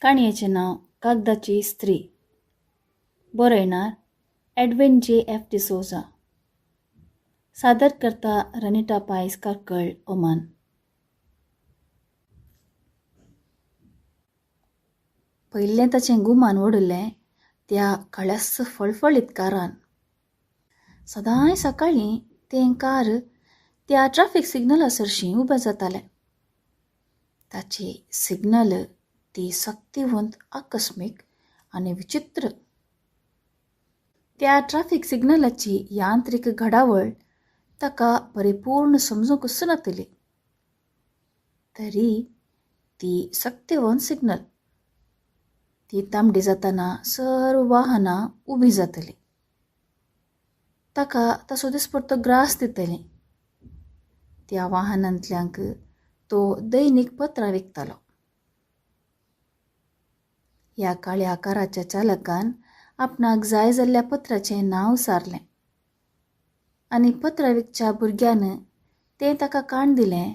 काणयेचें नांव कागदाची स्त्री. बरयणार एडविन जे एफ डिसोजा. सादर करता रनिटा पायस, कार्कळ, ओमान. पयलें ताचें गुमान ओडिल्लें त्या काळ्यास फळफळीत कारान. सदांय सकाळीं तें कार त्या ट्राफीक सिग्नला सरशीं उबें जातालें. ताची सिग्नल ती सक्तिवंत, आकस्मीक आनी विचित्र. त्या ट्राफीक सिग्नलाची यांत्रीक घडावळ ताका परिपूर्ण समजूंकच नातली, तरी ती सक्तिवंत सिग्नल. ती तांबडी जाताना सर्व वाहनां उबीं जातलीं, ताका ताचो दिसपट्टो ग्रास दितलीं. त्या वाहनांतल्यांक तो दैनीक पत्रां विकतालो. ह्या काळ्या काराच्या चालकान आपणाक जाय जाल्ल्या पत्राचें नांव सारलें आनी पत्रां विकच्या भुरग्यान तें ताका काण दिलें.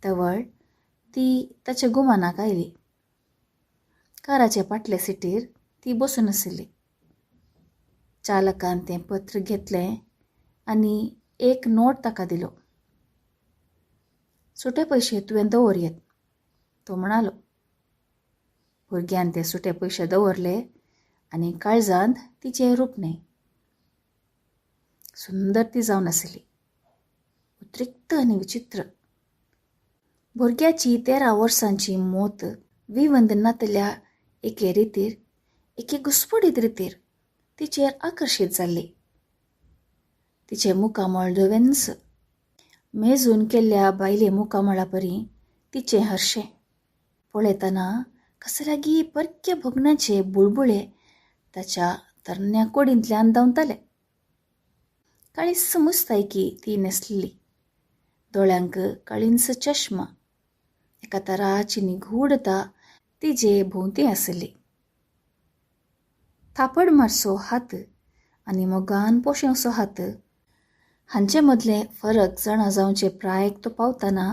तवळ ती ताच्या गुमानाक आयली. काराचे फाटले सिटीर ती बसून आशिल्ली. चालकान तें पत्र घेतलें आनी एक नोट ताका दिलो. सुटे पयशे तुवें दवर येत, तो म्हणालो. भुरग्यान ते सुटे पयशे दवरले आनी काळजांत तिचें रूप न्हय सुंदर ती जावन आशिल्ली, उद्रिक्त आनी विचित्र. भुरग्याची 13 वर्सांची मोत विवंद नातल्या एके रितीर, एके घुस्पडीत रितीर तिचेर आकर्शीत जाल्ली. तिचें मुखामळ धवेंच, मेजून केल्ल्या बायले मुखामळा परी तिचें हरशें. पळयतना कसल्यागी परक्या भोगण्याचे बुळबुळे ताच्या तरण्या कोडींतल्यान धांवताले. काळीच मुस्तायकी ती न्हेसली, दोळ्यांक काळींच चश्मा, एका तराची निगूढता तिजे भोंवती आसली. थापड मारचो हात आनी मोगान पोशेवचो हात हांचे मदले फरक जाणा जावचे प्रायेक तो पावतना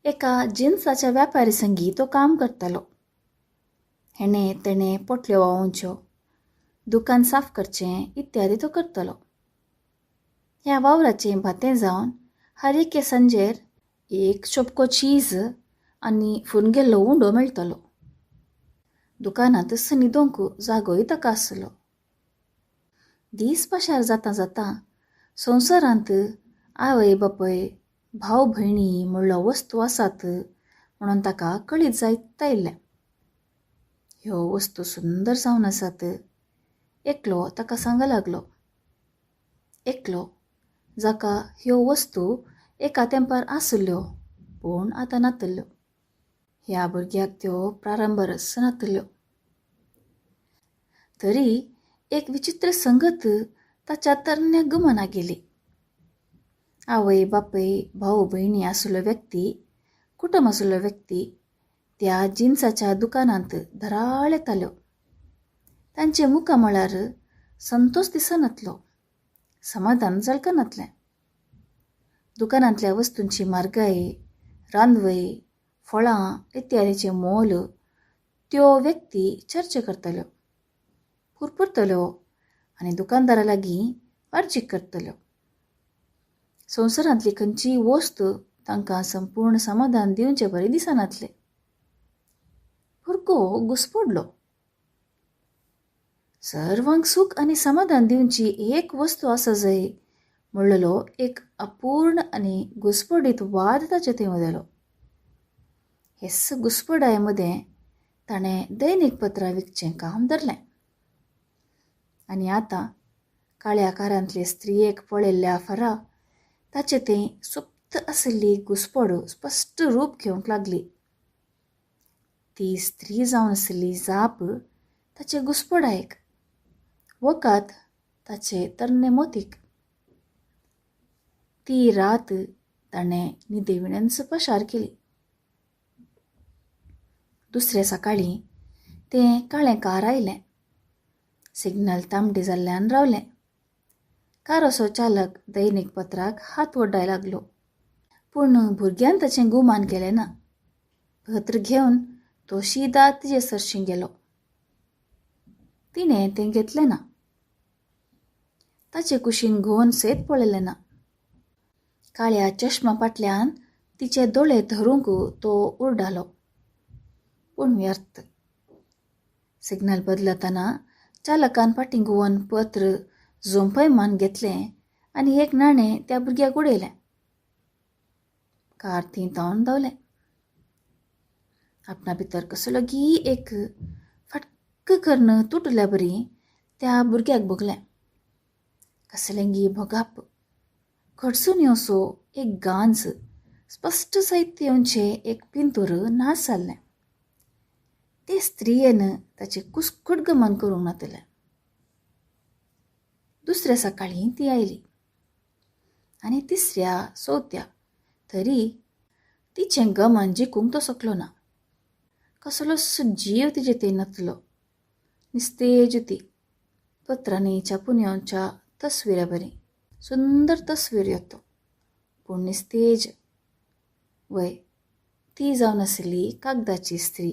एका जिन्साच्या व्यापारी संगी तो काम करतालो. हेणें तेणें पोटल्यो व्हांवोवच्यो, दुकान साफ करचें इत्यादी तो करतालो. ह्या वावराचें भातें जावन हर एके सांजेर एक चोपको चीज आनी फुरगेल्लो उंडो मेळटालो. दुकानांतच न्हिदोंक जागोय ताका आसलो. दीस पाशार जाता जाता संवसारांत आवय बापय, भाव भयणी म्हणलो वस्तू आसात म्हणून ताका कळीत जायत आयिल्लें. ह्यो वस्तू सुंदर जावन आसात, एकलो ताका सांग लागलो. एकलो जाका ह्यो वस्तू एका तेंपार आसल्यो पूण आतां नातल्यो. ह्या भुरग्याक त्यो प्रारंभारच नातल्यो. तरी एक विचित्र संगत ताच्या तरण्या गुमाना गेली. आवय बापय, भाऊ भयणी आसलो व्यक्ती, कुटुंब आसलो व्यक्ती त्या जिन्साच्या दुकानांत धराळ येताल्यो. तांचे मुखामळार संतोष दिसनातलो, समाधान झळकनातलें. दुकानांतल्या वस्तूंची म्हारगाय, रांदवय, फळां इत्यादीचें मोल त्यो व्यक्ती चर्चा करताल्यो, पुरपुरतल्यो आनी दुकानदारा लागीं वार्जीक करतल्यो. संवसारांतली खंयचीय वस्त तांकां संपूर्ण समाधान दिवचे बरी दिसनातलें. भुरगो घुस्पडलो. सर्वांक सूख आनी समाधान दिवची एक वस्तू आसा जाय म्हणलेलो एक अपूर्ण आनी घुस्पडीत वाद ताचे थंय उदेलो. हेच घुस्पडाये मदें ताणें दैनीक पत्रां विकचें काम धरलें. आनी आतां काळ्या कारांतले स्त्रियेक पळयल्ल्या फरा ताचे थंय सुप्त आशिल्ली घुस्पड स्पश्ट रूप घेवंक लागली. ती स्त्री जावन आशिल्ली जाप ताचे घुस्पडायेक, वखद ताचे तरणे मोतीक. ती रात ताणें न्हिदेविणेंच पशार केली. दुसऱ्या सकाळीं तें काळें कार आयलें. सिग्नल तांबडी जाल्ल्यान रावलें. काराचो चालक दैनीक पत्राक हात ओडाय लागलो, पूण भुरग्यान ताचें गुमान केलें ना. पत्र घेवन तो शीदा तिजे सरशीं गेलो. तिणें तें घेतलें ना. ताचे कुशीन घुंवन सयत पळयलें ना. काळ्या चश्मा फाटल्यान तिचे दोळे धरूंक तो उरडालो, पूण व्यर्थ. सिग्नल बदलतना चालकान फाटीं घुंवन पत्र झोंपयमान घेतलें आनी एक नाणें त्या भुरग्याक उडयलें. कार थंय धांवन धांवलें. आपणा भितर कसलो गी एक फटक करून तुटल्या बरी त्या भुरग्याक भोगलें. कसलें गी भोगाप घडसून येवसो एक गांज स्पश्ट जायत येवचें एक पिंतूर नाच जाल्लें. ते स्त्रियेन ताचें कुस्कुट गमन करूंक नातलें. दुसऱ्या सकाळीं ती आयली आनी तिसऱ्या चवथ्या, तरी तिचें गमन जिखूंक तो शकलो ना. कसलोच जीव तिजे थंय नातलो. निस्तेज ती, पत्रांनी छापून येवच्या तस्विरा बरी सुंदर तस्वीर येतो, पूण निस्तेज. वय, ती जावन आसली कागदाची स्त्री.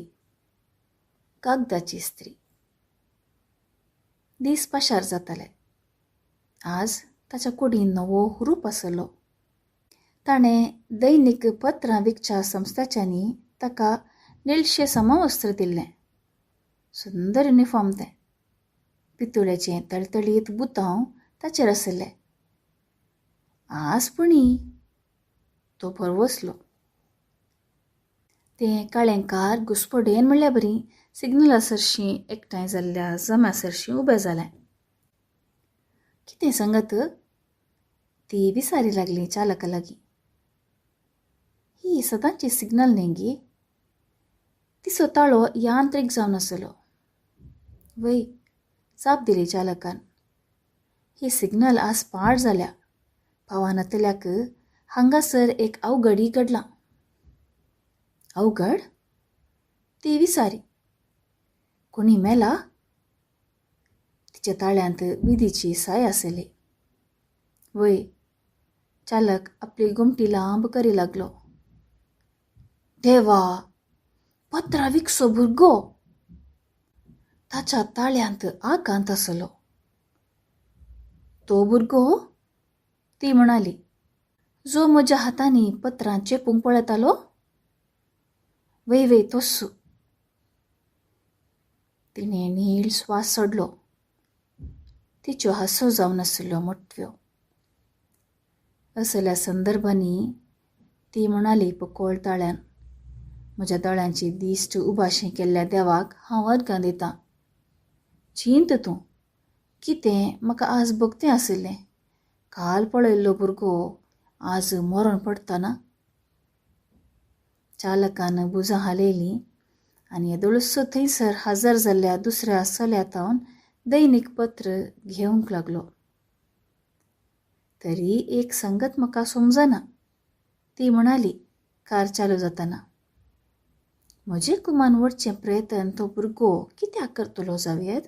कागदाची स्त्री. दीस पाशार जाताले. आज ताच्या कुडीन नवो हुरूप आसलो. ताणें दैनीक पत्रां विकच्या संस्थाच्यांनी ताका निळशें समवस्त्र दिल्लें. सुंदर युनिफॉर्म तें. पितुळेचें तळतळीत बुतांव ताचेर आसले. आज पुणी तो भरवसलो. तें काळें कार घुसपडेन म्हणल्या बरी सिग्नला सरशीं एकठांय जाल्ल्या जम्या सरशीं उबें जालें. कितें सांगत? ती विसारी लागली चालका लागीं. ही सदांची सिग्नल न्ही गी? तिचो ताळो यांत्रीक जावन आसलो. वय, जाप दिली चालकान. ही सिग्नल आज पाड जाल्या. पावानातल्याक हांगासर एक अवघडी घडलां. अवघड? ती विसारी. कोणी मेला? तिच्या ताळ्यांत विधीची साय आसली. वय, चालक आपली गुमटी लांब करी लागलो. देवा, पत्रां विकसो भुरगो. ताच्या ताळ्यांत आकांत आसलो. तो भुरगो? ती म्हणाली, जो म्हज्या हातांनी पत्रां चेपूंक पळयतालो. वय वय, तोच. तिणें नीळ स्वास सोडलो. तिच्यो हांसो जावन आशिल्ल्यो मोटव्यो. असल्या संदर्भांनी ती म्हणाली पोकोळ ताळ्यान, म्हज्या दोळ्यांची दिश्ट उबाशी केल्ल्या देवाक हांव अर्गां दितां. चिंत तूं, कितें म्हाका आज भोगतें आशिल्लें. काल पळयल्लो भुरगो आज मरण पडटा ना. चालकान भुजां हालयलीं आनी येदोळसो थंयसर हजर जाल्ल्या दुसऱ्या चल्या तावन दैनीक पत्र घेवंक लागलो. तरी एक संगत म्हाका समजना, ती म्हणाली कार चालू जाताना. म्हजे कुमान वडचें प्रयत्न तो भुरगो कित्याक करतलो जावयेत?